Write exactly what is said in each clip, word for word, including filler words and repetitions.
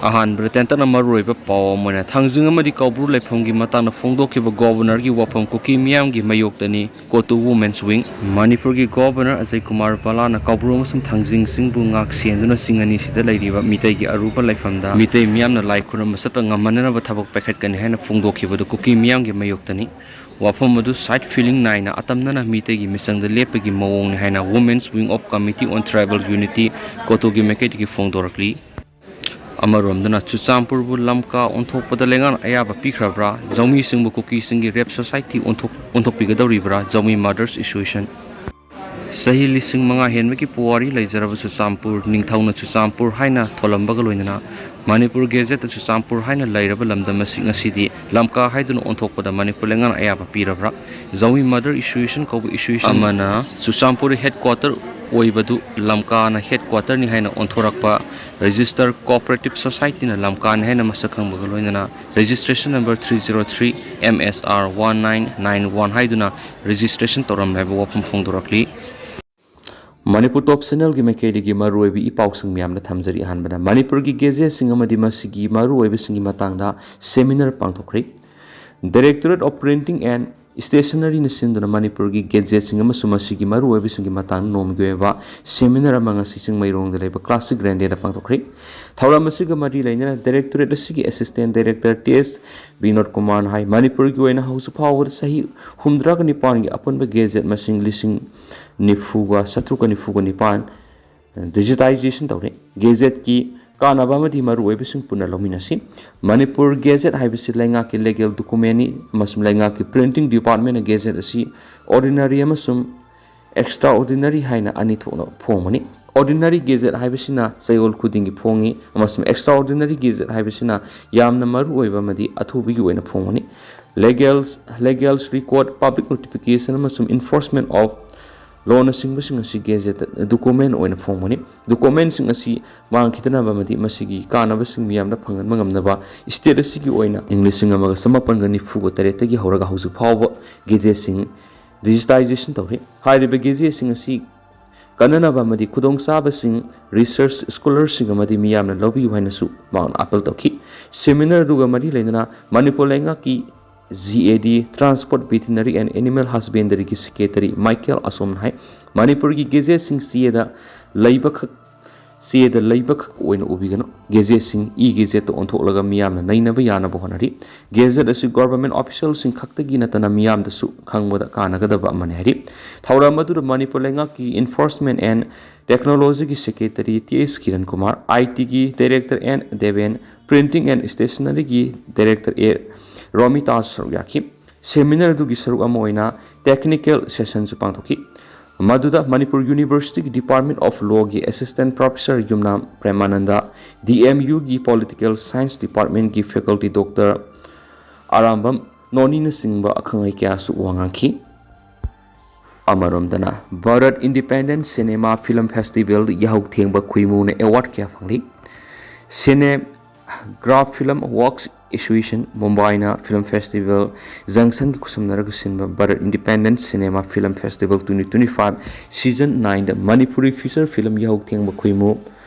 ꯑꯍꯥꯟꯕꯗ ꯇꯦꯟꯇꯛꯅ ꯃꯔꯨꯑꯣꯏꯕ ꯄꯥꯎ ꯑꯃ ꯑꯣꯏꯅ ꯊꯥꯡꯖꯤꯡ ꯑꯃꯗꯤ ꯀꯧꯕ꯭ꯔꯨ ꯂꯩꯐꯝꯒꯤ ꯃꯇꯥꯡꯗ ꯐꯣꯡꯗꯣꯛꯈꯤꯕ ꯒꯣꯕꯔꯅꯔꯒꯤ ꯋꯥꯐꯝ ꯀꯨꯀꯤ ꯃꯤꯌꯥꯝꯒꯤ ꯃꯥꯌꯣꯛꯇꯅꯤ, ꯀꯣꯇꯨ Women's Wing꯫ ꯃꯅꯤꯄꯨꯔꯒꯤ ꯒꯣꯕꯔꯅꯔ ꯑꯖꯌ ꯀꯨꯃꯥꯔ ꯚꯜꯂꯥꯅ ꯀꯧꯕ꯭ꯔꯨ ꯑꯃꯁꯨꯡ ꯊꯥꯡꯖꯤꯡ ꯆꯤꯡꯕꯨ ꯉꯥꯛ ꯁꯦꯟꯗꯨꯅ ꯆꯤꯡ ꯑꯅꯤꯁꯤꯗ ꯂꯩꯔꯤꯕ ꯃꯤꯇꯩꯒꯤ ꯑꯔꯨꯕ ꯂꯩꯐꯝꯗ ꯃꯤꯇꯩ ꯃꯤꯌꯥꯝꯅ ꯂꯥꯏ ꯈꯨꯔꯨꯝꯕ ꯆꯠꯄ ꯉꯝꯍꯟꯅꯅꯕ ꯊꯕꯛ ꯄꯥꯏꯈꯠꯀꯅꯤ ꯍꯥꯏꯅ ꯐꯣꯡꯗꯣꯛꯈꯤꯕꯗꯨ ꯀꯨꯀꯤ ꯃꯤꯌꯥꯝꯒꯤ ꯃꯥꯌꯣꯛꯇꯅꯤ꯫ ꯋꯥꯐꯝ ꯑꯗꯨ side feeling ꯅꯥꯏꯅ ꯑꯇꯝꯅꯅ ꯃꯤꯇꯩꯒꯤ ꯃꯤꯆꯪꯗ ꯂꯦꯞꯄꯒꯤ ꯃꯑꯣꯡꯅꯤ ꯍꯥꯏꯅ Women's Wing of Committee on Tribal Unity, ꯀꯣꯇꯨꯒꯤ ꯃꯥꯏꯀꯩꯗꯒꯤ ꯐꯣꯡꯗꯣꯔꯛꯂꯤ꯫ ꯑꯃꯔꯣꯝꯗꯅ ꯆꯨꯔꯆꯥꯟꯄꯨꯔꯕꯨ ꯂꯝꯀꯥ ꯑꯣꯟꯊꯣꯛꯄꯗ ꯂꯩꯉꯥꯛꯅ ꯑꯌꯥꯕ ꯄꯤꯈ꯭ꯔꯕ꯭ꯔꯥ? ꯖꯧꯃꯤꯁꯤꯡꯕꯨ ꯀꯨꯀꯤꯁꯤꯡꯒꯤ ꯔꯦꯞ ꯁꯣꯁꯥꯏꯇꯤ ꯑꯣꯟꯊꯣꯛ-, ꯑꯣꯟꯊꯣꯛꯄꯤꯒꯗꯧꯔꯤꯕ꯭ꯔꯥ? ꯖꯧꯃꯤ Mothers Association꯫ ꯆꯍꯤ ꯂꯤꯁꯤꯡ ꯃꯉꯥ ꯍꯦꯟꯕꯒꯤ ꯄꯨꯋꯥꯔꯤ ꯂꯩꯖꯔꯕ ꯆꯨꯔꯆꯥꯟꯄꯨꯔ, ꯅꯤꯡꯊꯧꯅ ꯆꯨꯔꯆꯥꯟꯄꯨꯔ ꯍꯥꯏꯅ ꯊꯣꯜꯂꯝꯕꯒ ꯂꯣꯏꯅꯅ ꯃꯅꯤꯄꯨꯔ ꯒꯦꯖꯦꯠꯇ ꯆꯨꯔꯆꯥꯟꯄꯨꯔ ꯍꯥꯏꯅ ꯂꯩꯔꯕ ꯂꯝꯗꯝ ꯑꯁꯤ ꯉꯁꯤꯗꯤ ꯂꯝꯀꯥ ꯍꯥꯏꯗꯨꯅ ꯑꯣꯟꯊꯣꯛꯄꯗ ꯃꯅꯤꯄꯨꯔ ꯂꯩꯉꯥꯛꯅ ꯑꯌꯥꯕ ꯄꯤꯔꯕ꯭ꯔꯥ? ꯖꯧꯃꯤ Mother Association ꯀꯧꯕ association ꯑꯃꯅ ꯆꯨꯔꯆꯥꯟꯄꯨꯔ headquarter ꯑꯣꯏꯕꯗꯨ ꯂꯝꯀꯥꯅ headquarterꯅꯤ ꯍꯥꯏꯅ ꯑꯣꯟꯊꯣꯔꯛꯄ registered cooperative societyꯅ ꯂꯝꯀꯥꯅꯤ ꯍꯥꯏꯅ ꯃꯁꯛ ꯈꯪꯕꯒ ꯂꯣꯏꯅꯅ registration number three zero three M S R one nine nine one ꯍꯥꯏꯗꯨꯅ registration ꯇꯧꯔꯝꯃꯦ ꯍꯥꯏꯕ ꯋꯥꯐꯝ ꯐꯣꯡꯗꯣꯔꯛꯂꯤ꯫ ꯃꯅꯤꯄꯨꯔ Top Channelꯒꯤ ꯃꯥꯏꯀꯩꯗꯒꯤ ꯃꯔꯨꯑꯣꯏꯕ ꯏ ꯄꯥꯎꯁꯤꯡ ꯃꯌꯥꯝꯗ ꯊꯝꯖꯔꯤ꯫ ꯑꯍꯥꯟꯕꯗ ꯃꯅꯤꯄꯨꯔꯒꯤ ꯒꯦꯖꯦꯠꯁꯤꯡ ꯑꯃꯗꯤ ꯃꯁꯤꯒꯤ ꯃꯔꯨꯑꯣꯏꯕꯁꯤꯡꯒꯤ ꯃꯇꯥꯡꯗ seminar ꯄꯥꯡꯊꯣꯛꯈ꯭ꯔꯦ꯫ Directorate of Printing and Stationeryꯅ ꯁꯤꯟꯗꯨꯅ ꯃꯅꯤꯄꯨꯔꯒꯤ ꯒꯦꯖꯦꯠꯁꯤꯡ ꯑꯃꯁꯨꯡ ꯃꯁꯤꯒꯤ ꯃꯔꯨꯑꯣꯏꯕꯁꯤꯡꯒꯤ ꯃꯇꯥꯡꯗ ꯅꯣꯡꯃꯒꯤ ꯑꯣꯏꯕ seminar ꯑꯃ ꯉꯁꯤ ꯆꯤꯡꯃꯩꯔꯣꯡꯗ ꯂꯩꯕ Classic Grandeꯗ ꯄꯥꯡꯊꯣꯛꯈ꯭ꯔꯦ꯫ ꯊꯧꯔꯝ ꯑꯁꯤꯒ ꯃꯔꯤ ꯂꯩꯅꯅ Directorate ꯑꯁꯤꯒꯤ Assistant Director T S Vinod ꯀꯨꯃꯥꯔꯅ ꯍꯥꯏ, ꯃꯅꯤꯄꯨꯔꯒꯤ ꯑꯣꯏꯅ ꯍꯧꯖꯤꯛ ꯐꯥꯎꯕꯗ ꯆꯍꯤ ꯍꯨꯝꯗ꯭ꯔꯥꯒ ꯅꯤꯄꯥꯟꯒꯤ ꯑꯄꯨꯟꯕ ꯒꯦꯖꯦꯠ ꯃꯁꯤꯡ ꯂꯤꯁꯤꯡ ꯅꯤꯐꯨꯒ ꯆꯥꯇ꯭ꯔꯨꯛꯀ ꯅꯤꯐꯨꯒ ꯅꯤꯄꯥꯟ digitization ꯇꯧꯔꯦ꯫ ꯒꯦꯖꯦꯠꯀꯤ ꯀꯥꯟꯅꯕ ꯑꯃꯗꯤ ꯃꯔꯨꯑꯣꯏꯕꯁꯤꯡ ꯄꯨꯟꯅ ꯂꯧꯃꯤꯟꯅꯁꯤ꯫ ꯃꯅꯤꯄꯨꯔ ꯒꯦꯖꯦꯠ ꯍꯥꯏꯕꯁꯤ ꯂꯩꯉꯥꯛꯀꯤ legal documentꯅꯤ ꯑꯃꯁꯨꯡ ꯂꯩꯉꯥꯛꯀꯤ printing departmentꯅ ꯒꯦꯖꯦꯠ ꯑꯁꯤ ordinary ꯑꯃꯁꯨꯡ extraordinary ꯍꯥꯏꯅ ꯑꯅꯤ ꯊꯣꯛꯅ ꯐꯣꯡꯕꯅꯤ꯫ Ordinary ꯒꯦꯖꯦꯠ ꯍꯥꯏꯕꯁꯤꯅ ꯆꯌꯣꯜ ꯈꯨꯗꯤꯡꯒꯤ ꯐꯣꯡꯉꯤ ꯑꯃꯁꯨꯡ extraordinary ꯒꯦꯖꯦꯠ ꯍꯥꯏꯕꯁꯤꯅ ꯌꯥꯝꯅ ꯃꯔꯨꯑꯣꯏꯕ ꯑꯃꯗꯤ ꯑꯊꯨꯕꯒꯤ ꯑꯣꯏꯅ ꯐꯣꯡꯕꯅꯤ꯫ Legals, legals record, public notification ꯑꯃꯁꯨꯡ enforcement of lawꯅꯆꯤꯡꯕꯁꯤꯡ ꯑꯁꯤ ꯒꯦꯖꯦꯠ document ꯑꯣꯏꯅ ꯐꯣꯡꯕꯅꯤ꯫ Documentꯁꯤꯡ ꯑꯁꯤ ꯃꯥꯡꯈꯤꯗꯅꯕ ꯑꯃꯗꯤ ꯃꯁꯤꯒꯤ ꯀꯥꯟꯅꯕꯁꯤꯡ ꯃꯤꯌꯥꯝꯗ ꯐꯪꯍꯟꯕ ꯉꯝꯅꯕ state ꯑꯁꯤꯒꯤ ꯑꯣꯏꯅ ꯏꯪ ꯂꯤꯁꯤꯡ ꯑꯃꯒ ꯆꯃꯥꯄꯟꯒ ꯅꯤꯐꯨꯒ ꯇꯔꯦꯠꯇꯒꯤ ꯍꯧꯔꯒ ꯍꯧꯖꯤꯛ ꯐꯥꯎꯕ ꯒꯦꯖꯦꯠꯁꯤꯡ digitization ꯇꯧꯔꯤ꯫ ꯍꯥꯏꯔꯤꯕ ꯒꯦꯖꯦꯠꯁꯤꯡ ꯑꯁꯤ ꯀꯟꯅꯅꯕ ꯑꯃꯗꯤ ꯈꯨꯗꯣꯡꯆꯥꯕꯁꯤꯡ research scholarꯁꯤꯡ ꯑꯃꯗꯤ ꯃꯤꯌꯥꯝꯅ ꯂꯧꯕꯤꯌꯨ ꯍꯥꯏꯅꯁꯨ ꯃꯍꯥꯛꯅ appeal ꯇꯧꯈꯤ꯫ Seminar ꯑꯗꯨꯒ ꯃꯔꯤ ꯂꯩꯅꯅ ꯃꯅꯤꯄꯨꯔ ꯂꯩꯉꯥꯛꯀꯤ G A D, Transport, Veterinary and Animal Husbandryꯒꯤ secretary ꯃꯥꯏꯀꯦꯜ ꯑꯁꯣꯝꯅ ꯍꯥꯏ, ꯃꯅꯤꯄꯨꯔꯒꯤ gazetteꯁꯤꯡ ꯆꯦꯗ ꯂꯩꯕꯈꯛ ꯆꯦꯗ ꯂꯩꯕꯈꯛ ꯑꯣꯏꯅ ꯎꯕꯤꯒꯅꯨ꯫ Gazetteꯁꯤꯡ e-gazetteꯇ ꯑꯣꯟꯊꯣꯛꯂꯒ ꯃꯤꯌꯥꯝꯅ ꯅꯩꯅꯕ ꯌꯥꯅꯕ ꯍꯣꯠꯅꯔꯤ꯫ Gazette ꯑꯁꯤ government officialꯁꯤꯡ ꯈꯛꯇꯒꯤ ꯅꯠꯇꯅ ꯃꯤꯌꯥꯝꯗꯁꯨ ꯈꯪꯕꯗ ꯀꯥꯟꯅꯒꯗꯕ ꯑꯃꯅꯤ ꯍꯥꯏꯔꯤ꯫ ꯊꯧꯔꯝ ꯑꯗꯨꯗ ꯃꯅꯤꯄꯨꯔ ꯂꯩꯉꯥꯛꯀꯤ Enforcement and Technologyꯒꯤ secretary T S Kiran Kumar, ITꯒꯤ director N Deben, Printing and Stationeryꯒꯤ director A ꯔꯣꯃꯤꯇꯥꯖ ꯁꯔꯨꯛ ꯌꯥꯈꯤ꯫ Seminar ꯑꯗꯨꯒꯤ ꯁꯔꯨꯛ ꯑꯃ ꯑꯣꯏꯅ technical sessionꯁꯨ ꯄꯥꯡꯊꯣꯛꯈꯤ꯫ ꯃꯗꯨꯗ Manipur Universityꯒꯤ Department of Lawꯒꯤ assistant professor Yumnam ꯄ꯭ꯔꯦꯃꯥꯅꯟꯗ, DMUꯒꯤ Political Science Departmentꯀꯤ faculty Doctor Arambam ꯅꯣꯅꯤꯅꯆꯤꯡꯕ ꯑꯈꯪ ꯑꯍꯩ ꯀꯌꯥꯁꯨ ꯋꯥ ꯉꯥꯡꯈꯤ꯫ ꯑꯃꯔꯣꯝꯗꯅ, Bharat Independent Cinema Film Festival ꯌꯥꯍꯧ ꯊꯦꯡꯕ ꯈꯨꯏꯃꯨꯅ award ꯀꯌꯥ ꯐꯪꯂꯤ꯫ Cinegraph Film Works Association ꯃꯨꯝꯕꯥꯏꯅ film festival junctionꯒꯤ ꯈꯨꯠꯁꯝꯅꯔꯒ ꯁꯤꯟꯕ Bharat Independent Cinema Film Festival twenty twenty-five season nineꯗ Manipuri feature film ꯌꯥꯍꯧ ꯊꯦꯡꯕ ꯈꯨꯏꯃꯨ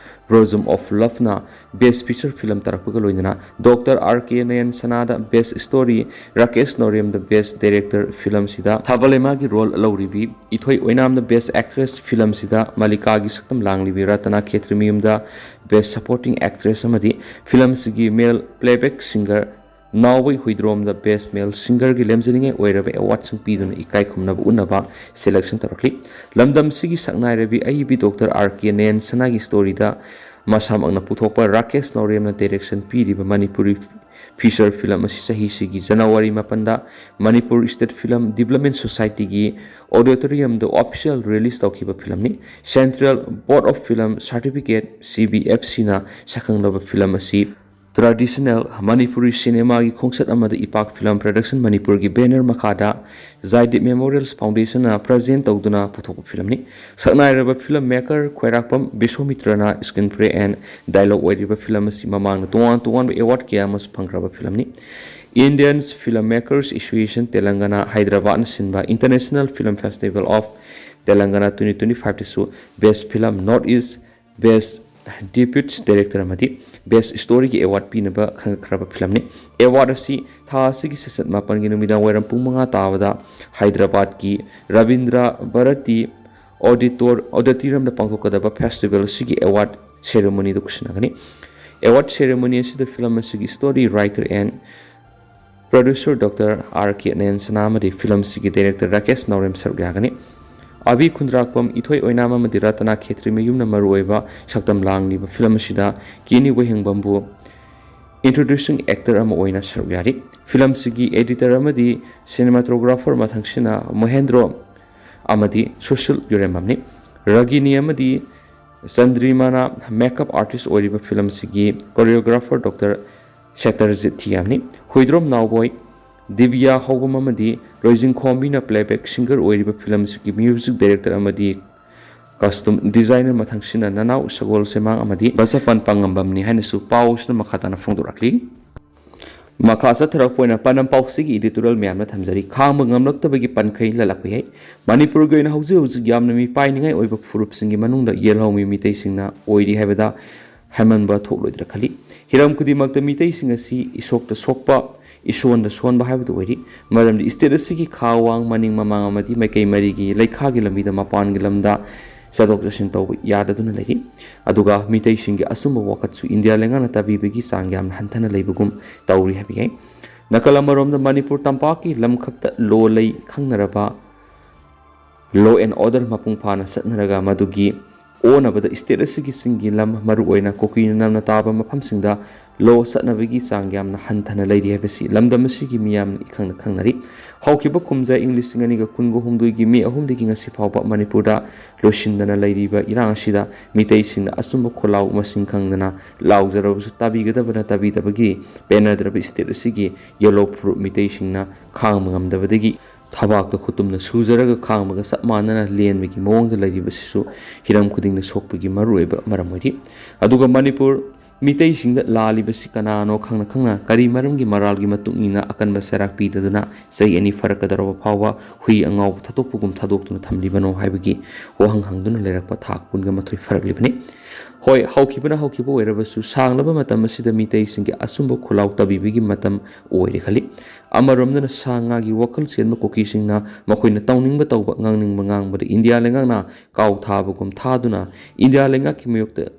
Bosom of Loveꯅ Best Feature Film ꯇꯥꯔꯛꯄꯒ ꯂꯣꯏꯅꯅ Doctor R K ꯅꯌꯟꯁꯅꯥꯗ Best Story, Rakesh ꯅꯣꯔꯦꯝꯗ Best Director, filmꯁꯤꯗ ꯊꯥꯕꯂꯩꯃꯥꯒꯤ role ꯂꯧꯔꯤꯕꯤ ꯏꯊꯣꯏ ꯑꯣꯏꯅꯥꯝꯗ Best Actress, filmꯁꯤꯗ ꯃꯜꯂꯤꯀꯥꯒꯤ ꯁꯛꯇꯝ ꯂꯥꯡꯂꯤꯕꯤ ꯔꯇꯅꯥ ꯈꯦꯇ꯭ꯔꯤꯃꯌꯨꯝꯗ Best Supporting Actress ꯑꯃꯗꯤ filmꯁꯤꯒꯤ male playback singer ꯅꯥꯎꯕꯩ ꯍꯨꯏꯗ꯭ꯔꯣꯝꯗ Best Male Singerꯒꯤ ꯂꯦꯝꯖꯅꯤꯡꯉꯥꯏ ꯑꯣꯏꯔꯕ awardꯁꯤꯡ ꯄꯤꯗꯨꯅ ꯏꯀꯥꯏ ꯈꯨꯝꯅꯕ ꯎꯠꯅꯕ selection ꯇꯧꯔꯛꯂꯤ꯫ ꯂꯝꯗꯝꯁꯤꯒꯤ ꯁꯛꯅꯥꯏꯔꯕꯤ ꯑꯏꯕꯤ Doctor R K ꯅꯌꯟꯁꯅꯥꯒꯤ storyꯗ ꯃꯁꯥꯃꯛꯅ ꯄꯨꯊꯣꯛꯄ ꯔꯥꯀꯦꯁ ꯅꯣꯔꯦꯝꯅ direction ꯄꯤꯔꯤꯕ ꯃꯅꯤꯄꯨꯔꯤ feature film ꯑꯁꯤ ꯆꯍꯤꯁꯤꯒꯤ January ꯃꯥꯄꯟꯗ Manipur State Film Development Societyꯒꯤ auditoriumꯗ official release ꯇꯧꯈꯤꯕ filmꯅꯤ꯫ Central Board of Film Certificate, C B F Cꯅ ꯁꯛꯈꯪꯂꯕ film ꯑꯁꯤ traditional ꯃꯅꯤꯄꯨꯔꯤ cinemaꯒꯤ ꯈꯣꯡꯆꯠ ꯑꯃꯗ ꯏꯄꯥꯛ Film Production ꯃꯅꯤꯄꯨꯔꯒꯤ banner ꯃꯈꯥꯗ ꯖꯥꯏꯗꯤꯞ Memorials Foundationꯅ present ꯇꯧꯗꯨꯅ ꯄꯨꯊꯣꯛꯄ filmꯅꯤ꯫ ꯁꯛꯅꯥꯏꯔꯕ film maker ꯈ꯭ꯋꯥꯏꯔꯥꯛꯄꯝ ꯕꯤꯁ꯭ꯋꯥꯃꯤꯇ꯭ꯔꯅ screenplay and dialogue ꯑꯣꯏꯔꯤꯕ film ꯑꯁꯤ ꯃꯃꯥꯡꯗ ꯇꯣꯉꯥꯟ ꯇꯣꯉꯥꯟꯕ award ꯀꯌꯥ ꯑꯃꯁꯨ ꯐꯪꯈ꯭ꯔꯕ filmꯅꯤ꯫ Indian Film Makers Association Telangana Hyderabadꯅ ꯁꯤꯟꯕ International Film Festival of Telangana twenty twenty five ꯇꯁꯨ Best Film, North East Best Deputy Director ꯑꯃꯗꯤ Best Story ꯒꯤ award ꯄꯤꯅꯕ ꯈꯪꯒꯠꯈ꯭ꯔꯕ film ꯅꯤ꯫ Award ꯑꯁꯤ ꯊꯥ ꯑꯁꯤꯒꯤ ꯁꯦꯁꯟ ꯃꯥꯄꯟꯒꯤ ꯅꯨꯃꯤꯗꯥꯡ ꯋꯥꯏꯔꯝ ꯄꯨꯡ ꯃꯉꯥ ꯇꯥꯕꯗ ꯍꯥꯏꯗ꯭ꯔꯕꯥꯗꯀꯤ ꯔꯕꯤꯟꯗ꯭ꯔ ꯚꯥꯔꯇꯤ ꯑꯣꯗꯤꯇꯣꯔ-, auditorium ꯗ ꯄꯥꯡꯊꯣꯛꯀꯗꯕ festival ꯑꯁꯤꯒꯤ award ceremony ꯗ ꯈꯨꯠꯁꯤꯟꯅꯒꯅꯤ꯫ Award ceremony ꯑꯁꯤꯗ film ꯑꯁꯤꯒꯤ story writer and producer Doctor R K ꯅꯌꯟ ꯁꯅꯥ ꯑꯃꯗꯤ film ꯑꯁꯤꯒꯤ director ꯔꯥꯀꯦꯁ ꯅꯥꯎꯔꯦꯝ ꯁꯔꯨꯛ ꯌꯥꯒꯅꯤ꯫ ꯑꯕꯤ ꯈꯨꯟꯗ꯭ꯔꯥꯛꯄꯝ, ꯏꯊꯣꯏ ꯑꯣꯏꯅꯥꯝ ꯑꯃꯗꯤ ꯔꯇꯅꯥ ꯈꯦꯇ꯭ꯔꯤꯃꯌꯨꯝꯅ ꯃꯔꯨꯑꯣꯏꯕ ꯁꯛꯇꯝ ꯂꯥꯡꯂꯤꯕ film ꯑꯁꯤꯗ ꯀꯦꯅꯤ ꯋꯥꯍꯦꯡꯕꯝꯕꯨ introducing actor ꯑꯃ ꯑꯣꯏꯅ ꯁꯔꯨꯛ ꯌꯥꯔꯤ꯫ Film ꯑꯁꯤꯒꯤ editor ꯑꯃꯗꯤ cinematographer ꯃꯊꯪꯁꯤꯅ ꯃꯍꯦꯟꯗ꯭ꯔꯣ ꯑꯃꯗꯤ ꯁꯨꯁꯤꯜ ꯌꯨꯔꯦꯝꯕꯝꯅꯤ꯫ ꯔꯥꯒꯤꯅꯤ ꯑꯃꯗꯤ ꯆꯟꯗ꯭ꯔꯤꯃꯥꯅ makeup artist ꯑꯣꯏꯔꯤꯕ film ꯑꯁꯤꯒꯤ choreographer Doctor ꯁꯦꯇꯔꯖꯤꯠ ꯊꯤꯌꯥꯝꯅꯤ꯫ ꯍꯨꯏꯗ꯭ꯔꯣꯝ ꯅꯥꯎꯕꯣꯏ, ꯗꯤꯕꯤꯌꯥ ꯍꯧꯕꯝ ꯑꯃꯗꯤ ꯂꯣꯏꯖꯤꯡꯈꯣꯝꯕꯤꯅ playback singer ꯑꯣꯏꯔꯤꯕ film ꯑꯁꯤꯒꯤ music director ꯑꯃꯗꯤ costume designer ꯃꯊꯪꯁꯤꯅ ꯅꯅꯥꯎ ꯁꯒꯣꯜ ꯁꯦꯃꯥꯡ ꯑꯃꯗꯤ ꯕꯁꯄꯟ ꯄꯥꯉꯝꯕꯝꯅꯤ ꯍꯥꯏꯅꯁꯨ ꯄꯥꯎꯁꯤꯅ ꯃꯈꯥ ꯇꯥꯅ ꯐꯣꯡꯗꯣꯔꯛꯂꯤ꯫ ꯃꯈꯥ ꯆꯠꯊꯔꯛꯄ ꯑꯣꯏꯅ ꯄꯥꯟꯗꯝ ꯄꯥꯎꯆꯦꯒꯤ editorial ꯃꯌꯥꯝꯅ ꯊꯝꯖꯔꯤ꯫ ꯈꯥꯡꯕ ꯉꯝꯂꯛꯇꯕꯒꯤ ꯄꯟꯈꯩ ꯂꯜꯂꯛꯄ ꯌꯥꯏ꯫ ꯃꯅꯤꯄꯨꯔꯒꯤ ꯑꯣꯏꯅ ꯍꯧꯖꯤꯛ ꯍꯧꯖꯤꯛ ꯌꯥꯝꯅ ꯃꯤꯄꯥꯏꯅꯤꯡꯉꯥꯏ ꯑꯣꯏꯕ ꯐꯨꯔꯨꯞꯁꯤꯡꯒꯤ ꯃꯅꯨꯡꯗ ꯌꯦꯜꯍꯧꯃꯤ ꯃꯤꯇꯩꯁꯤꯡꯅ ꯑꯣꯏꯔꯤ ꯍꯥꯏꯕꯗ ꯍꯥꯏꯃꯟꯕ ꯊꯣꯛꯂꯣꯏꯗ꯭ꯔꯥ ꯈꯜꯂꯤ꯫ ꯍꯤꯔꯝ ꯈꯨꯗꯤꯡꯃꯛꯇ ꯃꯤꯇꯩꯁꯤꯡ ꯑꯁꯤ ꯏꯁꯣꯛꯇ ꯁꯣꯛꯄ, ꯏꯁꯣꯟꯗ ꯁꯣꯟꯕ ꯍꯥꯏꯕꯗꯨ ꯑꯣꯏꯔꯤ꯫ ꯃꯔꯝꯗꯤ state ꯑꯁꯤꯒꯤ ꯈꯥ ꯋꯥꯡ, ꯃꯅꯤꯡ ꯃꯃꯥꯡ ꯑꯃꯗꯤ ꯃꯥꯏꯀꯩ ꯃꯔꯤꯒꯤ ꯂꯩꯈꯥꯒꯤ ꯂꯝꯕꯤꯗ ꯃꯄꯥꯟꯒꯤ ꯂꯝꯗ ꯆꯠꯊꯣꯛ ꯆꯠꯁꯤꯟ ꯇꯧꯕ ꯌꯥꯗꯗꯨꯅ ꯂꯩꯔꯤ꯫ ꯑꯗꯨꯒ ꯃꯤꯇꯩꯁꯤꯡꯒꯤ ꯑꯆꯨꯝꯕ ꯋꯥꯀꯠꯁꯨ ꯏꯟꯗꯤꯌꯥ ꯂꯩꯉꯥꯛꯅ ꯇꯥꯕꯤꯕꯒꯤ ꯆꯥꯡ ꯌꯥꯝꯅ ꯍꯟꯊꯅ ꯂꯩꯕꯒꯨꯝ ꯇꯧꯔꯤ ꯍꯥꯏꯕ ꯌꯥꯏ꯫ ꯅꯥꯀꯜ ꯑꯃꯔꯣꯝꯗ ꯃꯅꯤꯄꯨꯔ ꯇꯝꯄꯥꯛꯀꯤ ꯂꯝꯈꯛꯇ ꯂꯣ ꯂꯩ ꯈꯪꯅꯔꯕ law and order ꯃꯄꯨꯡ ꯐꯥꯅ ꯆꯠꯅꯔꯒ ꯃꯗꯨꯒꯤ ꯑꯣꯟꯅꯕꯗ state ꯑꯁꯤꯒꯤ ꯆꯤꯡꯒꯤ ꯂꯝ, ꯃꯔꯨꯑꯣꯏꯅ ꯀꯨꯀꯤꯅ ꯅꯝꯅ ꯇꯥꯕ ꯃꯐꯝꯁꯤꯡꯗ law ꯆꯠꯅꯕꯒꯤ ꯆꯥꯡ ꯌꯥꯝꯅ ꯍꯟꯊꯅ ꯂꯩꯔꯤ ꯍꯥꯏꯕꯁꯤ ꯂꯝꯗꯝ ꯑꯁꯤꯒꯤ ꯃꯤꯌꯥꯝꯅ ꯏꯈꯪꯅ ꯈꯪꯅꯔꯤ꯫ ꯍꯧꯈꯤꯕ ꯀꯨꯝꯖꯥ ꯏꯪ ꯂꯤꯁꯤꯡ ꯑꯅꯤꯒ ꯀꯨꯟꯒ ꯍꯨꯝꯗꯣꯏꯒꯤ ꯃꯦ ꯑꯍꯨꯝꯗꯒꯤ ꯉꯁꯤ ꯐꯥꯎꯕ ꯃꯅꯤꯄꯨꯔꯗ ꯂꯣꯏꯁꯤꯟꯗꯅ ꯂꯩꯔꯤꯕ ꯏꯔꯥꯡ ꯑꯁꯤꯗ ꯃꯤꯇꯩꯁꯤꯡꯅ ꯑꯆꯨꯝꯕ ꯈꯣꯜꯂꯥꯎ ꯃꯁꯤꯡ ꯈꯪꯗꯅ ꯂꯥꯎꯖꯔꯕꯁꯨ ꯇꯥꯕꯤꯒꯗꯕꯅ ꯇꯥꯕꯤꯗꯕꯒꯤ ꯄꯦꯟꯅꯗ꯭ꯔꯕ state ꯑꯁꯤꯒꯤ ꯌꯦꯜꯂꯣ ꯐꯨꯔꯨꯞ ꯃꯤꯇꯩꯁꯤꯡꯅ ꯈꯥꯡꯕ ꯉꯝꯗꯕꯗꯒꯤ ꯊꯕꯥꯛꯇ ꯈꯨꯇꯨꯝꯅ ꯁꯨꯖꯔꯒ ꯈꯥꯡꯕꯒ ꯆꯞ ꯃꯥꯟꯅꯅ ꯂꯦꯟꯕꯒꯤ ꯃꯑꯣꯡꯗ ꯂꯩꯔꯤꯕꯁꯤꯁꯨ ꯍꯤꯔꯝ ꯈꯨꯗꯤꯡꯗ ꯁꯣꯛꯄꯒꯤ ꯃꯔꯨꯑꯣꯏꯕ ꯃꯔꯝ ꯑꯣꯏꯔꯤ꯫ ꯑꯗꯨꯒ ꯃꯅꯤꯄꯨꯔ ꯃꯤꯇꯩꯁꯤꯡꯗ ꯂꯥꯜꯂꯤꯕꯁꯤ ꯀꯅꯥꯅꯣ ꯈꯪꯅ ꯈꯪꯅ ꯀꯔꯤ ꯃꯔꯝꯒꯤ ꯃꯔꯥꯜꯒꯤ ꯃꯇꯨꯡ ꯏꯟꯅ ꯑꯀꯟꯕ ꯆꯩꯔꯥꯛ ꯄꯤꯗꯗꯨꯅ ꯆꯍꯤ ꯑꯅꯤ ꯐꯥꯔꯛꯀꯗꯧꯔꯕ ꯐꯥꯎꯕ ꯍꯨꯏ ꯑꯉꯥꯎꯕ ꯊꯥꯗꯣꯛꯄꯒꯨꯝ ꯊꯥꯗꯣꯛꯇꯨꯅ ꯊꯝꯂꯤꯕꯅꯣ ꯍꯥꯏꯕꯒꯤ ꯋꯥꯍꯪ ꯍꯪꯗꯨꯅ ꯂꯩꯔꯛꯄ ꯊꯥ ꯀꯨꯟꯒ ꯃꯥꯊꯣꯏ ꯐꯥꯔꯛꯂꯤꯕꯅꯤ꯫ ꯍꯣꯏ, ꯍꯧꯈꯤꯕꯅ ꯍꯧꯈꯤꯕ ꯑꯣꯏꯔꯕꯁꯨ ꯁꯥꯡꯂꯕ ꯃꯇꯝ ꯑꯁꯤꯗ ꯃꯤꯇꯩꯁꯤꯡꯒꯤ ꯑꯆꯨꯝꯕ ꯈꯨꯜꯂꯥꯎ ꯇꯕꯤꯕꯒꯤ ꯃꯇꯝ ꯑꯣꯏꯔꯦ ꯈꯜꯂꯤ꯫ ꯑꯃꯔꯣꯝꯗꯅ ꯁꯥ ꯉꯥꯒꯤ ꯋꯥꯈꯜ ꯆꯦꯟꯕ ꯀꯨꯀꯤꯁꯤꯡꯅ ꯃꯈꯣꯏꯅ ꯇꯧꯅꯤꯡꯕ ꯇꯧꯕ, ꯉꯥꯡꯅꯤꯡꯕ ꯉꯥꯡꯕꯗ ꯏꯟꯗꯤꯌꯥ ꯂꯩꯉꯥꯛꯅ ꯀꯥꯎ ꯊꯥꯕꯒꯨꯝ ꯊꯥꯗꯨꯅ ꯏꯟꯗꯤꯌꯥ ꯂꯩꯉꯥꯛꯀꯤ ꯃꯥꯌꯣꯛꯇ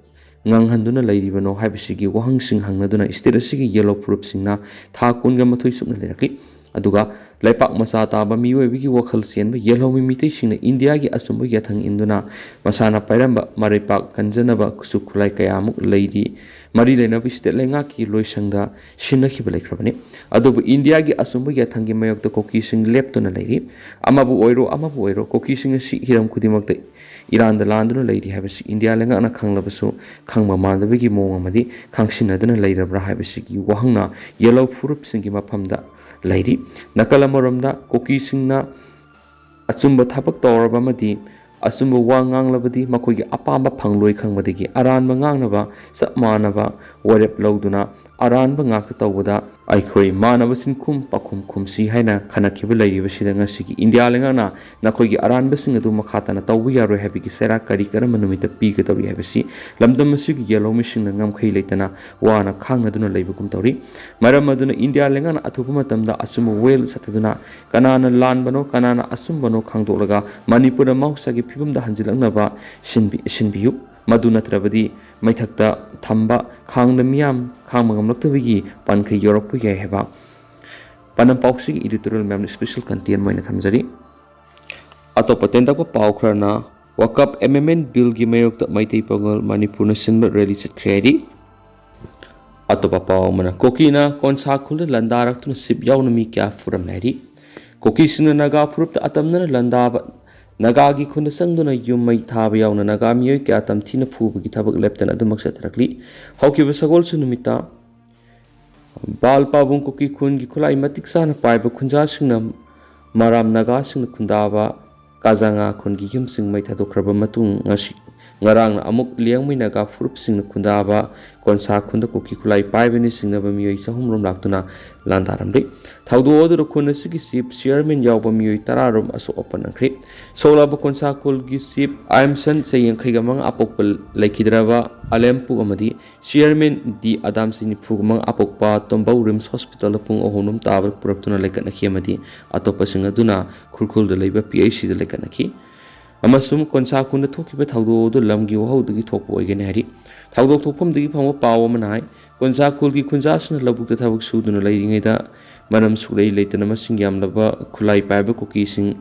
ꯉꯥꯡꯍꯟꯗꯨꯅ ꯂꯩꯔꯤꯕꯅꯣ ꯍꯥꯏꯕꯁꯤꯒꯤ ꯋꯥꯍꯪꯁꯤꯡ ꯍꯪꯅꯗꯨꯅ ꯁ꯭ꯇꯦꯠ ꯑꯁꯤꯒꯤ ꯌꯦꯜꯍꯧ ꯐꯨꯔꯨꯞꯁꯤꯡꯅ ꯊꯥ ꯀꯨꯟꯒ ꯃꯥꯊꯣꯏ ꯆꯨꯞꯅ ꯂꯩꯔꯛꯂꯤ꯫ ꯑꯗꯨꯒ ꯂꯩꯄꯥꯛ ꯃꯆꯥ ꯇꯥꯕ ꯃꯤꯑꯣꯏꯕꯒꯤ ꯋꯥꯈꯜ ꯆꯦꯟꯕ ꯌꯦꯜꯍꯧꯃꯤ ꯃꯤꯇꯩꯁꯤꯡꯅ ꯏꯟꯗꯤꯌꯥꯒꯤ ꯑꯆꯨꯝꯕ ꯌꯥꯊꯪ ꯏꯟꯗꯨꯅ ꯃꯁꯥꯅ ꯄꯥꯏꯔꯝꯕ ꯃꯔꯩꯄꯥꯛ ꯀꯟꯖꯅꯕ ꯈꯨꯠꯁꯨ ꯈꯨꯠꯂꯥꯏ ꯀꯌꯥꯃꯨꯛ ꯂꯩꯔꯤ꯫ ꯃꯔꯤ ꯂꯩꯅꯕ ꯁ꯭ꯇꯦꯠ ꯂꯩꯉꯥꯛꯀꯤ ꯂꯣꯏꯁꯪꯗ ꯁꯤꯟꯅꯈꯤꯕ ꯂꯩꯈ꯭ꯔꯕꯅꯤ꯫ ꯑꯗꯨꯕꯨ ꯏꯟꯗꯤꯌꯥꯒꯤ ꯑꯆꯨꯝꯕ ꯌꯥꯊꯪꯒꯤ ꯃꯥꯌꯣꯛꯇ ꯀꯨꯀꯤꯁꯤꯡ ꯂꯦꯞꯇꯨꯅ ꯂꯩꯔꯤ꯫ ꯑꯃꯕꯨ ꯑꯣꯏꯔꯣ, ꯑꯃꯕꯨ ꯑꯣꯏꯔꯣ, ꯀꯨꯀꯤꯁꯤꯡ ꯑꯁꯤ ꯍꯤꯔꯝ ꯈꯨꯗꯤꯡꯃꯛꯇ ꯏꯔꯥꯟꯗ ꯂꯥꯟꯗꯨꯅ ꯂꯩꯔꯤ ꯍꯥꯏꯕꯁꯤ ꯏꯟꯗꯤꯌꯥ ꯂꯩꯉꯥꯛꯅ ꯈꯪꯂꯕꯁꯨ ꯈꯪꯕ ꯃꯥꯟꯗꯕꯒꯤ ꯃꯑꯣꯡ ꯑꯃꯗꯤ ꯈꯪꯁꯤꯟꯅꯗꯨꯅ ꯂꯩꯔꯕ꯭ꯔꯥ ꯍꯥꯏꯕꯁꯤꯒꯤ ꯋꯥꯍꯪꯅ ꯌꯦꯜꯍꯧ ꯐꯨꯔꯨꯞꯁꯤꯡꯒꯤ ꯃꯐꯝꯗ ꯂꯩꯔꯤ꯫ ꯅꯥꯀꯜ ꯑꯃꯔꯣꯝꯗ ꯀꯨꯀꯤꯁꯤꯡꯅ ꯑꯆꯨꯝꯕ ꯊꯕꯛ ꯇꯧꯔꯕ ꯑꯃꯗꯤ ꯑꯆꯨꯝꯕ ꯋꯥ ꯉꯥꯡꯂꯕꯗꯤ ꯃꯈꯣꯏꯒꯤ ꯑꯄꯥꯝꯕ ꯐꯪꯂꯣꯏ ꯈꯪꯕꯗꯒꯤ ꯑꯔꯥꯟꯕ ꯉꯥꯡꯅꯕ ꯆꯞ ꯃꯥꯟꯅꯕ ꯋꯥꯔꯦꯞ ꯂꯧꯗꯨꯅ ꯑꯔꯥꯟꯕ ꯉꯥꯛꯇ ꯇꯧꯕꯗ ꯑꯩꯈꯣꯏ ꯃꯥꯟꯅꯕ ꯁꯤꯟꯈꯨꯝ ꯄꯥꯈꯨꯝ ꯈꯨꯝꯁꯤ ꯍꯥꯏꯅ ꯈꯟꯅꯈꯤꯕ ꯂꯩꯔꯤꯕꯁꯤꯗ ꯉꯁꯤꯒꯤ ꯏꯟꯗꯤꯌꯥ ꯂꯩꯉꯥꯛꯅ ꯅꯈꯣꯏꯒꯤ ꯑꯔꯥꯟꯕꯁꯤꯡ ꯑꯗꯨ ꯃꯈꯥ ꯇꯥꯅ ꯇꯧꯕ ꯌꯥꯔꯣꯏ ꯍꯥꯏꯕꯒꯤ ꯆꯩꯔꯥꯛ ꯀꯔꯤ ꯀꯔꯝꯕ ꯅꯨꯃꯤꯠꯇ ꯄꯤꯒꯗꯧꯔꯤ ꯍꯥꯏꯕꯁꯤ ꯂꯝꯗꯝ ꯑꯁꯤꯒꯤ ꯌꯦꯜꯍꯧꯃꯤꯁꯤꯡꯅ ꯉꯝꯈꯩ ꯂꯩꯇꯅ ꯋꯥꯅ ꯈꯥꯡꯅꯗꯨꯅ ꯂꯩꯕꯒꯨꯝ ꯇꯧꯔꯤ꯫ ꯃꯔꯝ ꯑꯗꯨꯅ ꯏꯟꯗꯤꯌꯥ ꯂꯩꯉꯥꯛꯅ ꯑꯊꯨꯕ ꯃꯇꯝꯗ ꯑꯆꯨꯝꯕ ꯋꯥꯌꯦꯜ ꯆꯠꯊꯗꯨꯅ ꯀꯅꯥꯅ ꯂꯥꯟꯕꯅꯣ, ꯀꯅꯥꯅ ꯑꯆꯨꯝꯕꯅꯣ ꯈꯪꯗꯣꯛꯂꯒ ꯃꯅꯤꯄꯨꯔꯗ ꯃꯍꯧꯁꯥꯒꯤ ꯐꯤꯕꯝꯗ ꯍꯟꯖꯤꯜꯂꯛꯅꯕ ꯁꯤꯟꯕꯤ-, ꯁꯤꯟꯕꯤꯌꯨ꯫ ꯃꯗꯨ ꯅꯠꯇ꯭ꯔꯕꯗꯤ ꯃꯩꯊꯛꯇ ꯊꯝꯕ ꯈꯥꯡꯗ ꯃꯤꯌꯥꯝ ꯈꯥꯡꯕ ꯉꯝꯂꯛꯇꯕꯒꯤ ꯄꯟꯈꯩ ꯌꯧꯔꯛꯄ ꯌꯥꯏ ꯍꯥꯏꯕ ꯄꯥꯎꯅꯝ ꯄꯥꯎꯁꯤꯒꯤ editorial ꯃꯌꯥꯝꯅ special content ꯑꯣꯏꯅ ꯊꯝꯖꯔꯤ꯫ ꯑꯇꯣꯞꯄ ꯇꯦꯟꯇꯛꯄ ꯄꯥꯎ ꯈꯔꯅ ꯋꯥꯀꯞ amendment billꯒꯤ ꯃꯥꯌꯣꯛꯇ ꯃꯩꯇꯩ ꯄꯥꯉꯜ ꯃꯅꯤꯄꯨꯔꯅ ꯁꯤꯟꯕ rally ꯆꯠꯈ꯭ꯔꯦ ꯍꯥꯏꯔꯤ꯫ ꯑꯇꯣꯞꯄ ꯄꯥꯎ ꯑꯃꯅ ꯀꯨꯀꯤꯅ ꯀꯣꯟꯁꯥ ꯈꯨꯜꯗ ꯂꯥꯟꯗꯥꯔꯛꯇꯨꯅ ꯁꯤꯞ ꯌꯥꯎꯅ ꯃꯤ ꯀꯌꯥ ꯐꯨꯔꯝꯂꯦ ꯍꯥꯏꯔꯤ꯫ ꯀꯨꯀꯤꯁꯤꯡꯅ ꯅꯥꯒꯥ ꯐꯨꯔꯨꯞꯇ ꯑꯇꯝꯅꯅ ꯂꯥꯟꯗꯥꯕ ꯅꯥꯒꯥꯒꯤ ꯈꯨꯟꯗ ꯆꯪꯗꯨꯅ ꯌꯨꯝ ꯃꯩ ꯊꯥꯕ ꯌꯥꯎꯅ ꯅꯥꯒꯥ ꯃꯤꯑꯣꯏ ꯀꯌꯥ ꯇꯝꯊꯤꯅ ꯐꯨꯕꯒꯤ ꯊꯕꯛ ꯂꯦꯞꯇꯅ ꯑꯗꯨꯃꯛ ꯆꯠꯊꯔꯛꯂꯤ꯫ ꯍꯧꯈꯤꯕ ꯁꯒꯣꯜꯁꯦꯟ ꯅꯨꯃꯤꯠꯇ ꯕꯥꯜ ꯄꯥꯕꯨꯡ ꯀꯨꯀꯤ ꯈꯨꯟꯒꯤ ꯈꯨꯠꯂꯥꯏ ꯃꯇꯤꯛ ꯆꯥꯅ ꯄꯥꯏꯕ ꯈꯨꯟꯖꯥꯁꯤꯡꯅ ꯃꯔꯥꯝ ꯅꯥꯒꯥꯁꯤꯡꯅ ꯈꯨꯟꯗꯥꯕ ꯀꯥꯖꯥꯉꯥ ꯈꯨꯟꯒꯤ ꯌꯨꯝꯁꯤꯡ ꯃꯩ ꯊꯥꯗꯣꯛꯈ꯭ꯔꯕ ꯃꯇꯨꯡ ꯉꯁꯤ ꯉꯔꯥꯡꯅ ꯑꯃꯨꯛ ꯂꯤꯌꯥꯡꯃꯩ ꯅꯥꯒꯥ ꯐꯨꯔꯨꯞꯁꯤꯡꯅ ꯈꯨꯟꯗꯥꯕ ꯀꯣꯟꯁꯥ ꯈꯨꯟꯗ ꯀꯨꯀꯤ ꯈꯨꯠꯂꯥꯏ ꯄꯥꯏꯕꯅ ꯆꯤꯡꯅꯕ ꯃꯤꯑꯣꯏ ꯆꯍꯨꯝ ꯔꯣꯝ ꯂꯥꯛꯇꯨꯅ ꯂꯥꯟꯗꯥꯔꯝꯂꯤ꯫ ꯊꯧꯗꯣꯛ ꯑꯗꯨꯗ ꯈꯨꯟ ꯑꯁꯤꯒꯤ ꯆꯤꯐ ꯆꯤꯌꯔꯃꯦꯟ ꯌꯥꯎꯕ ꯃꯤꯑꯣꯏ ꯇꯔꯥ ꯔꯣꯝ ꯑꯁꯣꯛ ꯑꯄꯟ ꯅꯪꯈ꯭ꯔꯤ꯫ ꯁꯣꯛꯂꯕ ꯀꯣꯟꯁꯥ ꯈꯨꯜꯒꯤ ꯆꯤꯐ ꯑꯥꯏꯝꯁꯟ ꯆꯍꯤ ꯌꯥꯡꯈꯩꯒ ꯃꯉꯥ ꯑꯄꯣꯛꯄ ꯂꯩꯈꯤꯗ꯭ꯔꯕ ꯑꯂꯦꯝꯄꯨ ꯑꯃꯗꯤ ꯆꯤꯌꯔꯃꯦꯟ ꯗꯤ ꯑꯗꯥꯝꯁꯤ ꯅꯤꯐꯨꯒ ꯃꯉꯥ ꯑꯄꯣꯛꯄ ꯇꯣꯝꯕꯧ ꯔꯤꯝꯁ ꯍꯣꯁꯄꯤꯇꯥꯜꯗ ꯄꯨꯡ ꯑꯍꯨꯝ ꯔꯣꯝ ꯇꯥꯕꯗ ꯄꯨꯔꯛꯇꯨꯅ ꯂꯩꯈꯠꯅꯈꯤ ꯑꯃꯗꯤ ꯑꯇꯣꯞꯄꯁꯤꯡ ꯑꯗꯨꯅ ꯈꯨꯔꯈꯨꯜꯗ ꯂꯩꯕ ꯄꯤ ꯑꯩꯆ ꯁꯤꯗ ꯂꯩꯈꯠꯅꯈꯤ꯫ ꯑꯃꯁꯨꯡ ꯀꯣꯟꯁꯥ ꯈꯨꯟꯗ ꯊꯣꯛꯈꯤꯕ ꯊꯧꯗꯣꯛ ꯑꯗꯨ ꯂꯝꯒꯤ ꯋꯥꯍꯧꯗꯒꯤ ꯊꯣꯛꯄ ꯑꯣꯏꯒꯅꯤ ꯍꯥꯏꯔꯤ꯫ ꯊꯧꯗꯣꯛ ꯊꯣꯛꯐꯝꯗꯒꯤ ꯐꯪꯕ ꯄꯥꯎ ꯑꯃꯅ ꯍꯥꯏ, ꯀꯣꯟꯁꯥ ꯈꯨꯜꯒꯤ ꯈꯨꯟꯖꯥꯁꯤꯡꯅ ꯂꯧꯕꯨꯛꯇ ꯊꯕꯛ ꯁꯨꯗꯨꯅ ꯂꯩꯔꯤꯉꯩꯗ ꯃꯔꯝ ꯁꯨꯛꯂꯩ ꯂꯩꯇꯅ ꯃꯁꯤꯡ ꯌꯥꯝꯂꯕ ꯈꯨꯠꯂꯥꯏ ꯄꯥꯏꯕ ꯀꯨꯀꯤꯁꯤꯡ,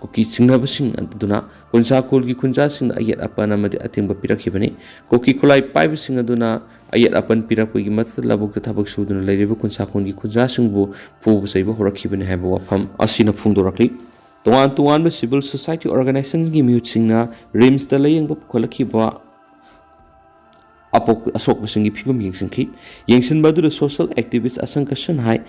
ꯀꯨꯀꯤ ꯆꯤꯡꯅꯕꯁꯤꯡ ꯑꯗꯨꯅ ꯀꯣꯟꯁꯥ ꯈꯨꯜꯒꯤ ꯈꯨꯟꯖꯥꯁꯤꯡꯗ ꯑꯌꯦꯠ ꯑꯄꯟ ꯑꯃꯗꯤ ꯑꯊꯤꯡꯕ ꯄꯤꯔꯛꯈꯤꯕꯅꯤ꯫ ꯀꯨꯀꯤ ꯈꯨꯠꯂꯥꯏ ꯄꯥꯏꯕꯁꯤꯡ ꯑꯗꯨꯅ ꯑꯌꯦꯠ ꯑꯄꯟ ꯄꯤꯔꯛꯄꯒꯤ ꯃꯊꯛꯇ ꯂꯧꯕꯨꯛꯇ ꯊꯕꯛ ꯁꯨꯗꯨꯅ ꯂꯩꯔꯤꯕ ꯀꯣꯟꯁꯥ ꯈꯨꯜꯒꯤ ꯈꯨꯟꯖꯥꯁꯤꯡꯕꯨ ꯐꯨꯕ ꯆꯩꯕ ꯍꯧꯔꯛꯈꯤꯕꯅꯤ ꯍꯥꯏꯕ ꯋꯥꯐꯝ ꯑꯁꯤꯅ ꯐꯣꯡꯗꯣꯔꯛꯂꯤ꯫ ꯇꯣꯉꯥꯟ ꯇꯣꯉꯥꯟꯕ ꯁꯤꯚꯤꯜ ꯁꯣꯁꯥꯏꯇꯤ ꯑꯣꯔꯒꯅꯥꯏꯖꯦꯁꯟꯒꯤ ꯃꯤꯍꯨꯠꯁꯤꯡꯅ ꯔꯤꯝꯁꯇ ꯂꯥꯌꯦꯡꯕ ꯄꯨꯈꯠꯂꯛꯈꯤꯕ ꯑꯄꯣꯛ-, ꯑꯁꯣꯛꯄꯁꯤꯡꯒꯤ ꯐꯤꯕꯝ ꯌꯦꯡꯁꯤꯟꯈꯤ꯫ ꯌꯦꯡꯁꯤꯟꯕ ꯑꯗꯨꯗ ꯁꯣꯁꯤꯌꯦꯜ ꯑꯦꯛꯇꯤꯚꯤꯁ ꯑꯁꯪ ꯀꯁꯟ ꯍꯥꯏ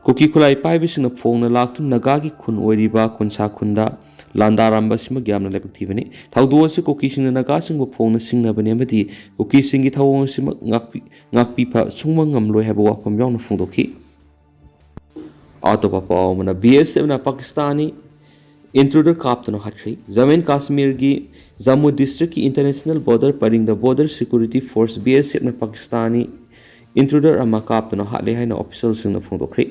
ꯀꯨꯀꯤ ꯈꯨꯠꯂꯥꯏ ꯄꯥꯏꯕꯁꯤꯡꯅ ꯐꯣꯡꯅ ꯂꯥꯛꯇꯨꯅ ꯅꯥꯒꯥꯒꯤ ꯈꯨꯟ ꯑꯣꯏꯔꯤꯕ ꯀꯣꯟꯁꯥ ꯈꯨꯟꯗ ꯂꯥꯟꯗꯥꯔꯝꯕ ꯑꯁꯤꯃꯛ ꯌꯥꯝꯅ ꯂꯥꯏꯕꯛ ꯊꯤꯕꯅꯤ꯫ ꯊꯧꯗꯣꯛ ꯑꯁꯤ ꯀꯨꯀꯤꯁꯤꯡꯅ ꯅꯥꯒꯥꯁꯤꯡꯕꯨ ꯐꯣꯡꯅ ꯁꯤꯡꯅꯕꯅꯤ ꯑꯃꯗꯤ ꯀꯨꯀꯤꯁꯤꯡꯒꯤ ꯊꯧꯑꯣꯡ ꯑꯁꯤꯃꯛ ꯉꯥꯛꯄꯤ-, ꯉꯥꯛꯄꯤꯕ ꯁꯨꯡꯕ ꯉꯝꯂꯣꯏ ꯍꯥꯏꯕ ꯋꯥꯐꯝ ꯌꯥꯎꯅ ꯐꯣꯡꯗꯣꯛꯈꯤ꯫ ꯑꯇꯣꯞꯄ ꯄꯥꯎ ꯑꯃꯅ, ꯕꯤ ꯑꯦꯁ ꯑꯦꯐꯅ ꯄꯥꯀꯤꯁꯇꯥꯅꯤ ꯏꯟꯇ꯭ꯔꯨꯗꯔ ꯀꯥꯞꯇꯨꯅ ꯍꯥꯠꯈ꯭ꯔꯦ꯫ ꯖꯃꯨ ꯑꯦꯟ ꯀꯥꯁꯃꯤꯔꯒꯤ ꯖꯃꯨ ꯗꯤꯁꯇ꯭ꯔꯤꯛꯀꯤ ꯏꯟꯇꯔꯅꯦꯁꯅꯦꯜ ꯕꯣꯔꯗꯔ ꯄꯔꯤꯡꯗ border security force, B S ꯑꯦꯐꯅ ꯄꯥꯀꯤꯁꯇꯥꯅꯤ ꯏꯟꯇ꯭ꯔꯨꯗꯔ ꯑꯃ ꯀꯥꯞꯇꯨꯅ ꯍꯥꯠꯂꯦ ꯍꯥꯏꯅ ꯑꯣꯐꯤꯁꯤꯌꯦꯜꯁꯤꯡꯅ ꯐꯣꯡꯗꯣꯛꯈ꯭ꯔꯦ꯫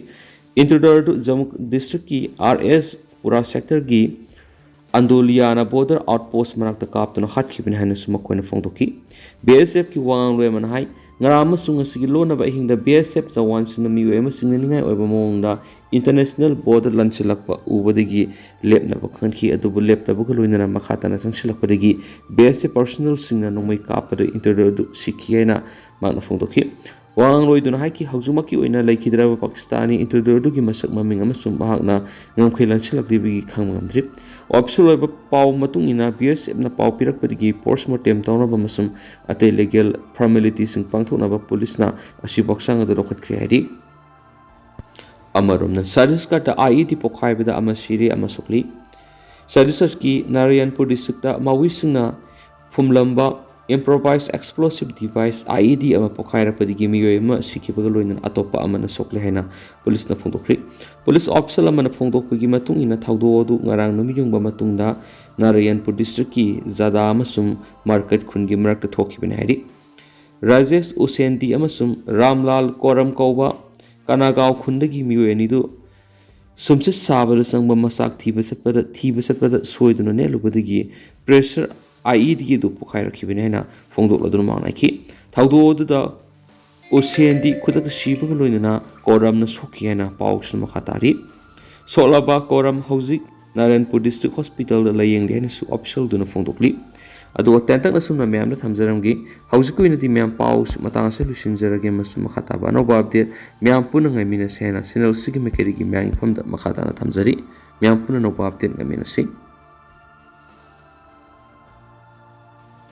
ꯏꯟꯇ꯭ꯔꯨꯗꯔ ꯑꯗꯨ ꯖꯃꯨ ꯗꯤꯁꯇ꯭ꯔꯤꯛꯀꯤ ꯑꯥꯔ ꯑꯦꯁ ꯄꯨꯔꯥ ꯁꯦꯛꯇꯔꯒꯤ ꯑꯟꯗꯣꯂꯤꯌꯥꯅ ꯕꯣꯔꯗꯔ ꯑꯥꯎꯠꯄꯣꯁ ꯃꯅꯥꯛꯇ ꯀꯥꯞꯇꯨꯅ ꯍꯥꯠꯈꯤꯕꯅꯤ ꯍꯥꯏꯅꯁꯨ ꯃꯈꯣꯏꯅ ꯐꯣꯡꯗꯣꯛꯈꯤ꯫ ꯕꯤ ꯑꯦꯁ ꯑꯦꯐꯀꯤ ꯋꯥ ꯉꯥꯡꯂꯣꯏ ꯑꯃꯅ ꯍꯥꯏ, ꯉꯔꯥꯡ ꯑꯃꯁꯨꯡ ꯉꯁꯤꯒꯤ ꯂꯣꯟꯅꯕ ꯑꯍꯤꯡꯗ ꯕꯤ ꯑꯦꯁ ꯑꯦꯐ ꯖꯋꯥꯟꯁꯤꯡꯅ ꯃꯤꯑꯣꯏ ꯑꯃ ꯆꯤꯡꯅꯅꯤꯡꯉꯥꯏ ꯑꯣꯏꯕ ꯃꯑꯣꯡꯗ ꯏꯟꯇꯔꯅꯦꯁꯅꯦꯜ ꯕꯣꯔꯗꯔ ꯂꯥꯟꯁꯤꯜꯂꯛꯄ ꯎꯕꯗꯒꯤ ꯂꯦꯞꯅꯕ ꯈꯟꯈꯤ, ꯑꯗꯨꯕꯨ ꯂꯦꯞꯇꯕꯒ ꯂꯣꯏꯅꯅ ꯃꯈꯥ ꯇꯥꯅ ꯆꯪꯁꯤꯜꯂꯛꯄꯗꯒꯤ ꯕꯤ ꯑꯦꯁ ꯑꯦꯐ ꯄꯔꯁꯣꯅꯦꯜꯁꯤꯡꯅ ꯅꯣꯡꯃꯩ ꯀꯥꯞꯄꯗ ꯏꯟꯇ꯭ꯔꯨꯗꯔ ꯑꯗꯨ ꯁꯤꯈꯤ ꯍꯥꯏꯅ ꯃꯍꯥꯛꯅ ꯐꯣꯡꯗꯣꯛꯈꯤ꯫ ꯋꯥ ꯉꯥꯡꯂꯣꯏꯗꯨꯅ ꯍꯥꯏꯈꯤ, ꯍꯧꯖꯤꯛꯃꯛꯀꯤ ꯑꯣꯏꯅ ꯂꯩꯈꯤꯗ꯭ꯔꯕ ꯄꯥꯀꯤꯁꯇꯥꯅꯤ ꯏꯟꯇ꯭ꯔꯨꯗꯔ ꯑꯗꯨꯒꯤ ꯃꯁꯛ ꯃꯃꯤꯡ ꯑꯃꯁꯨꯡ ꯃꯍꯥꯛꯅ ꯉꯝꯈꯩ ꯂꯥꯟꯁꯤꯜꯂꯛꯂꯤꯕꯒꯤ ꯈꯪꯕ ꯉꯝꯗ꯭ꯔꯤ꯫ ꯑꯣꯐꯤꯁꯤꯌꯦꯜ ꯑꯣꯏꯕ ꯄꯥꯎ ꯃꯇꯨꯡ ꯏꯟꯅ, ꯕꯤ ꯑꯦꯁ ꯑꯦꯐꯅ ꯄꯥꯎ ꯄꯤꯔꯛꯄꯗꯒꯤ ꯄꯣꯁꯃꯣꯔꯇꯦꯝ ꯇꯧꯅꯕ ꯑꯃꯁꯨꯡ ꯑꯇꯩ ꯂꯤꯒꯦꯜ ꯐꯣꯔꯃꯦꯂꯤꯇꯤꯁꯤꯡ ꯄꯥꯡꯊꯣꯛꯅꯕ ꯄꯨꯂꯤꯁꯅ ꯑꯁꯤꯕ ꯍꯛꯆꯥꯡ ꯑꯗꯨ ꯂꯧꯈꯠꯈ꯭ꯔꯦ ꯍꯥꯏꯔꯤ꯫ ꯑꯃꯔꯣꯝꯅ, ꯆꯇꯤꯁꯒꯔꯗ ꯑꯥꯏ ꯏ ꯗꯤ ꯄꯣꯈꯥꯏꯕꯗ ꯑꯃ ꯁꯤꯔꯦ, ꯑꯃ ꯁꯣꯛꯂꯤ꯫ ꯆꯇꯤꯁꯒꯔꯒꯤ ꯅꯥꯔꯥꯌꯟꯄꯨꯔ district ꯃꯥꯋꯤꯁꯤꯡꯅ ꯐꯨꯝꯂꯝꯕ improvised explosive device, IED, ꯑꯃ ꯄꯣꯈꯥꯏꯔꯛꯄꯗꯒꯤ ꯃꯤꯑꯣꯏ ꯑꯃ ꯁꯤꯈꯤꯕꯒ ꯂꯣꯏꯅꯅ ꯑꯇꯣꯞꯄ ꯑꯃꯅ ꯁꯣꯛꯂꯦ ꯍꯥꯏꯅ ꯄꯨꯂꯤꯁꯅ ꯐꯣꯡꯗꯣꯛꯈ꯭ꯔꯤ꯫ ꯄꯨꯂꯤꯁ ꯑꯣꯐꯤꯁꯦꯜ ꯑꯃꯅ ꯐꯣꯡꯗꯣꯛꯄꯒꯤ ꯃꯇꯨꯡ ꯏꯟꯅ, ꯊꯧꯗꯣꯛ ꯑꯗꯨ ꯉꯔꯥꯡ ꯅꯨꯃꯤꯠ ꯌꯨꯡꯕ ꯃꯇꯨꯡꯗ ꯅꯥꯔꯥꯌꯟꯄꯨꯔ ꯗꯤꯁꯇ꯭ꯔꯤꯛꯀꯤ ꯖꯥꯗꯥ ꯑꯃꯁꯨꯡ ꯃꯥꯔꯀꯠ ꯈꯨꯟꯒꯤ ꯃꯔꯛꯇ ꯊꯣꯛꯈꯤꯕꯅꯤ ꯍꯥꯏꯔꯤ꯫ ꯔꯥꯖꯦꯁ ꯎꯁꯦꯟꯗꯤ ꯑꯃꯁꯨꯡ ꯔꯥꯝꯂꯥꯜ ꯀꯣꯔꯝ ꯀꯧꯕ ꯀꯅꯥꯒꯥꯎ ꯈꯨꯟꯗꯒꯤ ꯃꯤꯑꯣꯏ ꯑꯅꯤꯗꯨ ꯁꯨꯝꯆꯤꯠ ꯁꯥꯕꯗ ꯆꯪꯕ ꯃꯆꯥꯛ ꯊꯤꯕ ꯆꯠꯄꯗ, ꯊꯤꯕ ꯆꯠꯄꯗ ꯁꯣꯏꯗꯨꯅ ꯅꯦꯠꯂꯨꯕꯗꯒꯤ pressure IED ꯑꯗꯨ ꯄꯣꯈꯥꯏꯔꯛꯈꯤꯕꯅꯤ ꯍꯥꯏꯅ ꯐꯣꯡꯗꯣꯛꯂꯗꯨꯅ ꯃꯥꯡꯅꯈꯤ꯫ ꯊꯧꯗꯣꯛ ꯑꯗꯨꯗ ꯎꯁꯦꯟꯗꯤ ꯈꯨꯗꯛꯇ ꯁꯤꯕꯒ ꯂꯣꯏꯅꯅ ꯀꯣꯔꯝꯅ ꯁꯣꯛꯈꯤ ꯍꯥꯏꯅ ꯄꯥꯎꯁꯤꯅ ꯃꯈꯥ ꯇꯥꯔꯤ꯫ ꯁꯣꯛꯂꯕ ꯀꯣꯔꯝ ꯍꯧꯖꯤꯛ ꯅꯥꯔꯥꯌꯟꯄꯨꯔ ꯗꯤꯁꯇ꯭ꯔꯤꯛ ꯍꯣꯁꯄꯤꯇꯥꯜꯗ ꯂꯥꯌꯦꯡꯂꯤ ꯍꯥꯏꯅꯁꯨ ꯑꯣꯐꯤꯁꯦꯜꯗꯨꯅ ꯐꯣꯡꯗꯣꯛꯂꯤ꯫ ꯑꯗꯨꯒ ꯇꯦꯟꯇꯛꯅ ꯁꯨꯝꯅ ꯃꯌꯥꯝꯗ ꯊꯝꯖꯔꯝꯒꯦ꯫ ꯍꯧꯖꯤꯛꯀꯤ ꯑꯣꯏꯅꯗꯤ ꯃꯌꯥꯝ ꯄꯥꯎ ꯃꯇꯥꯡ ꯑꯁꯤ ꯂꯣꯏꯁꯤꯟꯖꯔꯒꯦ, ꯑꯃꯁꯨꯡ ꯃꯈꯥ ꯇꯥꯕ ꯑꯅꯧꯕ ꯑꯞꯗꯦꯠ ꯃꯌꯥꯝ ꯄꯨꯟꯅ ꯉꯥꯏꯃꯤꯟꯅꯁꯦ ꯍꯥꯏꯅ ꯆꯦꯅꯦꯜ ꯑꯁꯤꯒꯤ ꯃꯥꯏꯀꯩꯗꯒꯤ ꯃꯌꯥꯝꯒꯤ ꯃꯐꯝꯗ ꯃꯈꯥ ꯇꯥꯅ ꯊꯝꯖꯔꯤ꯫ ꯃꯌꯥꯝ ꯄꯨꯟꯅ ꯑꯅꯧꯕ ꯑꯞꯗꯦꯠ ꯉꯥꯏꯃꯤꯟꯅꯁꯤ꯫